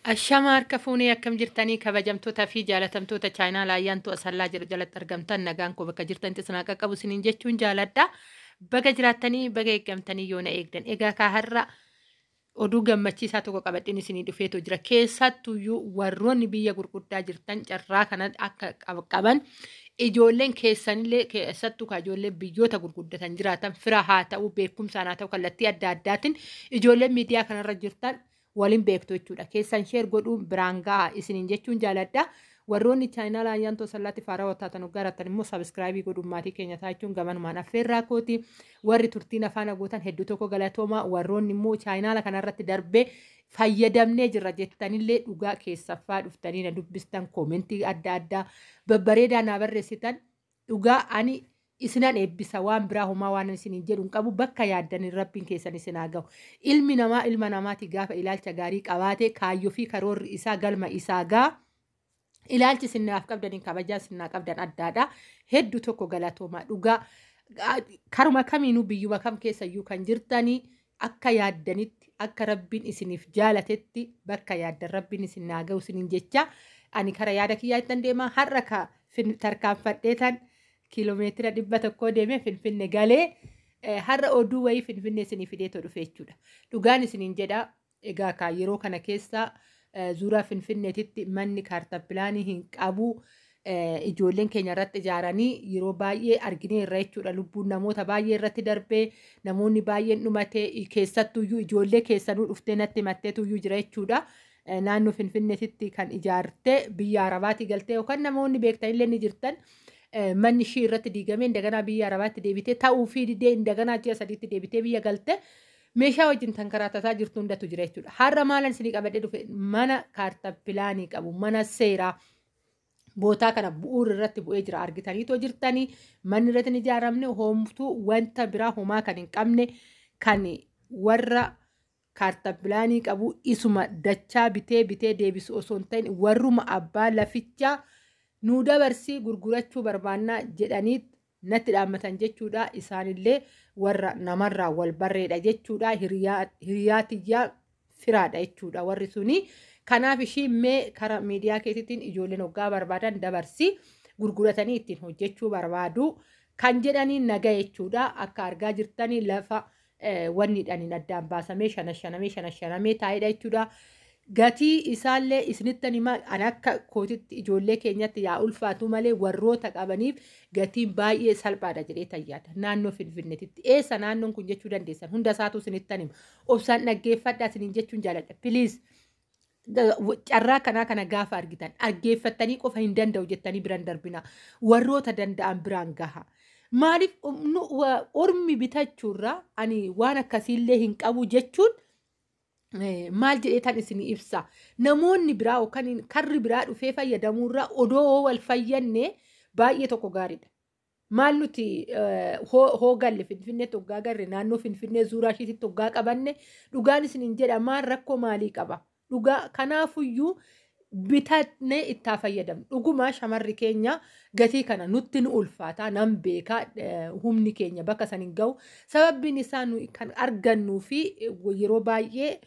Ashama harka fuunee, akkam jirtanii, kabajamtoota fi jaalatamtoota chaayinaa Laayyaantu Asallaa jedhu jalatti argamtan? Nagaan koo bakka jirtanitti isin haa qaqqabu isiniin jechuun jaaladha. Baga jiraattanii, baga eeggamtanii yoo na eegdan. Egaa kaa har'a oduu gammachiisaa tokko qabadheen isinii dhufeetu jira. Keessattuyyuu warroonni biyya gurguddaa jirtan carraa kana akka qaban, ijoolleen keessanillee, keessattuu ka ijoolleen biyyoota gurguddatan jiraatan, fira haa ta'u, beekumsaan haa ta'u, kallattii adda addaatiin ijoolleen miidiyaa kanarra jirtan waliin beektu jechuudha. Keessan share godhuun biraan ga'a isiniin jechuun jaaladha. Warroonni chaayinaa Laayyaantoo Sallaatti faarawaa taatan garattan immoo subscribe godhuun maatii keenya taachuun gamanumaan affeerraa kooti. Warri turtiin afaan gootan hedduu tokko galatooma. Warroonni immoo chaayinaala kanarratti darbee fayyadamnee jirra jettanillee, dhugaa keessaffaa dhuftanii na dubbistan, comment adda addaa babbareedaa naa barreessitan, dhugaa ani isinan eebbisa. Waan biraa homaa waan isiniin jedhu hin qabu. Bakka yaaddan Rabbiin keessan isin haa gahu. Ilmi namaa ilma namaati gaafa ilaalcha gaarii qabaate kaayyoo fi karoorri isaa galma isaa gaa. Ilaalchi isinaaf qabdaniin kabajaa isinaa qabdan addaadha. Hedduu tokko galatooma dhugaa. Karuma kamiinuu, biyyuma kam keessayyuu kan jirtanii, akka yaaddanitti, akka Rabbiin isiniif jaalatetti bakka yaaddan Rabbiin isin naa gahu isiniin jecha ani kara yaada kiyyaa ittan deema. Har'a ka tarkaanfadhee tan kiiloomeetira 100 deemee Finfinne galee har'a oduu wayii Finfinnee isinii fideetoo dhufe jechuudha. Dhugaan isiniin jedha, egaa kaa yeroo kana keessa zuuraa Finfinneetitti manni kaartaa pilaanii hin qabu. Ijoolleen keenya irratti ijaaranii yeroo baay'ee argineerra jechuudha. Lubbuun namoota baay'ee irratti darbee, namoonni baay'een dhumatee, keessattuyyuu ijoollee keessanuu dhuftee natti himatteetuyyuu jira jechuudha. Naannoo Finfinneetitti kan ijaarte biyya Arabaatii galtee yookaan namoonni beektanillee ni jirtan. Manni ishii irratti diigamee indaganaa biyya Arabaatti deebitee ta'uu fi didee indaganaa ji'a 3tti deebitee biyya galte meeshaa wajjin tankaraatataa jirtu hundatu jira jechuudha. Har'a maalan isinii qabadhee dhufe? Mana kaartaa pilaanii qabu, mana seeraa bootaa kana bu'uura irratti bu'ee jira argitaniitoo jirtanii. Manni irratti hin ijaaramne, homtuu wanta biraa homaa kan hin qabne, kan warra kaartaa pilaanii qabu isuma dachaa bitee bitee deebisu osoo hin ta'in, warruma abbaa lafichaa nuu dabarsii gurgurachuu barbaannaa jedhanii natti dhaammatan jechuudha. Isaanillee warra namarraa wal barreedha jechuudha. Hiriyaa tiyyaa firaadha jechuudha warri suni. Kanaaf ishii mee karaa miidiyaa keessattiin ijoolleen hoggaa barbaadan dabarsii gurguratanii ittiin hojjechuu barbaadu kan jedhanii naga jechuudha. Akka argaa jirtanii lafa wanniidhaan addaan baasamee shana shanamee shana shanamee taa'edha jechuudha. Gatii isaallee isinittan himaa. An akka kootitti ijoollee keenyatti yaa ulfaatu malee warroota qabaniif gatiin baay'ee salphaadha jedhee tayyaada. Naannoo Finfinneetitti. Eessa naannoon kun jechuu dandeessan? Hunda isaatu isinittan hima. Obsaan dhaggeeffadhaa isiniin jechuun jaaladha. Please, carraa kanaa kana gaafa argitan dhaggeeffattanii qofa hin danda'u jettanii biraan darbina. Warroota danda'an biraan gaha. Maaliif ormi bitachuurra ani waan akkasiillee hin qabu jechuun maal jedhee tan isinii ibsa? Namoonni biraa yookaan karri biraa dhufee fayyadamuurra odoo wal fayyanne baay'ee tokko gaariidha. Maal nuti hoo galle Finfinneetti hoggaa garre, naannoo Finfinnee zuuraa ishiitti hoggaa qabanne, dhugaan isiniin jedha, maal rakkoo maalii qaba? Dhugaa kanaafuyyuu bitannee ittaa fayyadamnu. Dhuguma shamarri keenya gatii kana nutti nu ulfaata, nan beekaa, humni keenya bakka san hin gahu. Sababbiin isaa nu kan argannuu fi yeroo baay'ee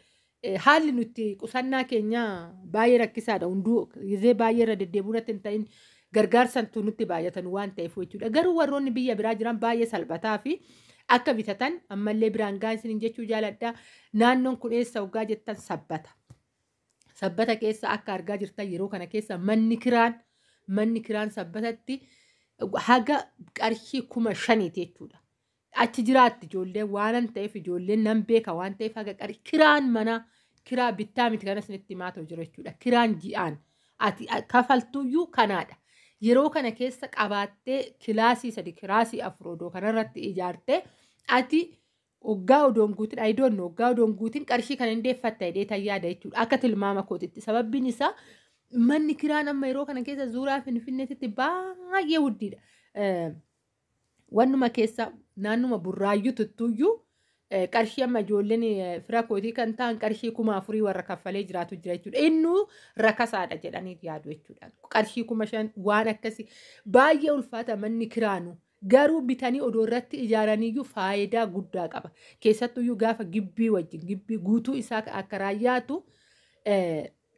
haalli nuti qusannaa keenya baay'ee rakkisaadha. Hunduu gizee baay'ee irra deddeebi'uu irratti hin ta'in gargaarsantu nutti baay'atan waan ta'eef jechuudha. Garuu warroonni biyya biraa jiran baay'ee salphataa fi akka bitatan ammallee biraan gahaa isiniin jechuu jaaladha. Naannoon kun eessa hoggaa jettan, Sabbata. Sabbata keessa akka argaa jirtan yeroo kana keessa manni kiraan Sabbatatti haga qarshii 5,000ti jechuudha. Achi jiraatti ijoolleen waanan ta'eef, ijoolleen nan beeka waan ta'eef, haga qarshii kiraan mana kiraa bittaa miti kanas itti himaa ta'u jira jechuudha. Kiraan ji'aan ati kafaltuyyuu kanaadha. Yeroo kana keessa qabaattee kilaasii 3, kilaasii 4 odoo kanarratti ijaartee ati waggaa odoon guutin, I don't know, waggaa odoon guutin qarshii kana hin deeffatta jedhee tayyaada jechuudha. Akka tilmaama kootitti. Sababbiin isaa manni kiraan amma yeroo kana keessa zuuraa Finfinneetitti baay'ee wuddiidha. Wannuma keessa naannuma Burraayyuu tuttuyyuu qarshii amma ijoolleen fira kootii kan ta'an qarshii 4,000 warra kaffalee jiraatu jira jechuudha. Innuu rakasaadha jedhanii yaadu jechuudha. Qarshii 5,000 waan akkasii baay'ee ulfaata manni kiraanu. Garuu bitanii odoo irratti ijaaraniyyuu faayidaa guddaa qaba. Keessattuyyuu gaafa gibbii wajjin gibbii guutuu isaa akka raayyaatu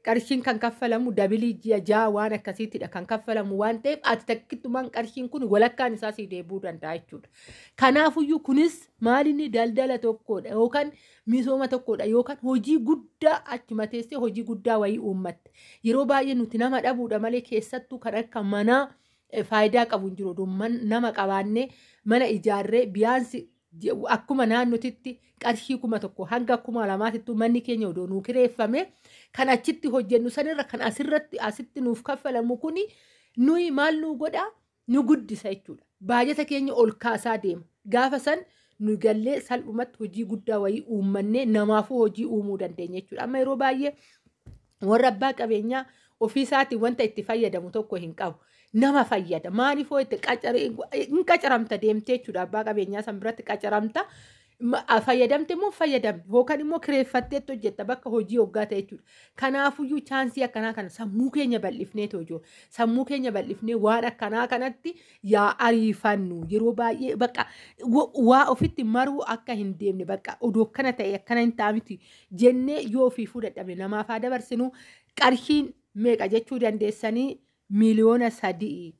Qarshiin kan kaffalamu dabilii ji'a 6 waan akkasiittidha kan kaffalamu waan ta'eef, ati takkittumaan qarshiin kun walakkaan isaa sii deebi'uu danda'a jechuudha. Kanaafuyyuu kunis maalinni daldala tokkodha yookaan misooma tokkodha yookaan hojii guddaa achuma teessee hojii guddaa wayii uummatte. Yeroo baay'ee nuti nama dhabuudha malee, keessattuu kan akka manaa faayidaa qabu hin jiru. Nama qabaannee mana ijaarree biyaansi akkuma naannotitti qarshii 1000 hanga 2000tittuu manni keenya odoo nuu kireeffame, kan achitti hojjennu sanirra kan asirratti asitti nuuf kaffalamu kuni nuyi maal nuu godhaa, nu guddisa jechuudha. Baajata keenya ol kaasaa deema. Gaafa san nu gallee salphumatti hojii guddaa wayii uummannee namaafuu hojii uumuu dandeenya jechuudha. Amma yeroo baay'ee warra abbaa qabeenyaa ofiisaatiin wanta itti fayyadamu tokko hin qabu. Nama fayyada. Maaliifoo itti hin qacaramta deemtee jechuudha, abbaa qabeenyaa san biratti qacaramta. Fayyadamte immoo fayyadamte yookaan immoo kireeffatteetti hojjetta bakka hojii hoggaa ta'e jechuudha. Kanaafuyyuu chaansii akkanaa kana sammuu keenya bal'ifnee hojii sammuu keenya bal'ifnee waan akkanaa kanatti yaa ariifannu. Yeroo baay'ee bakka waa ofitti maruu akka hin deemne, bakka odoo akkana ta'e akkana hin ta'a jennee yoo ofiifuu dadhabne namaaf haa dabarsinu. Qarshiin meeqa jechuu dandeessanii? 3 miliyoona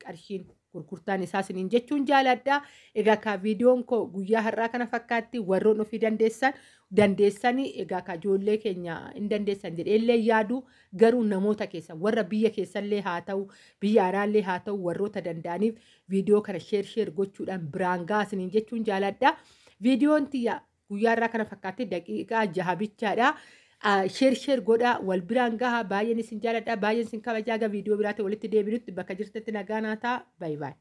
qarshiin gurgurtaan isaa isiniin jechuun jaaladha. Egaa ka viidiyoon koo guyyaa har'aa kana fakkaatti. Warroon ofii dandeessan dandeessanii, egaa ka ijoollee keenya hin dandeessan jedheellee yaadu, garuu namoota keessan warra biyya keessallee haa ta'u, biyya alaallee haa ta'u, warroota danda'aniif viidiyoo kana share share gochuudhaan biraan gahaa isiniin jechuun jaaladha. Viidiyoon tiyya guyyaa har'aa kana fakkaatti, daqiiqaa 6 bichaadha. Share share godhaa, wal biraan gahaa. Baay'een isin jaaladha, baay'een isin kabajaa. Viidiyoo biraatti walitti deebinutti bakka jirtetti nagaa naa ta'a. Bye bye.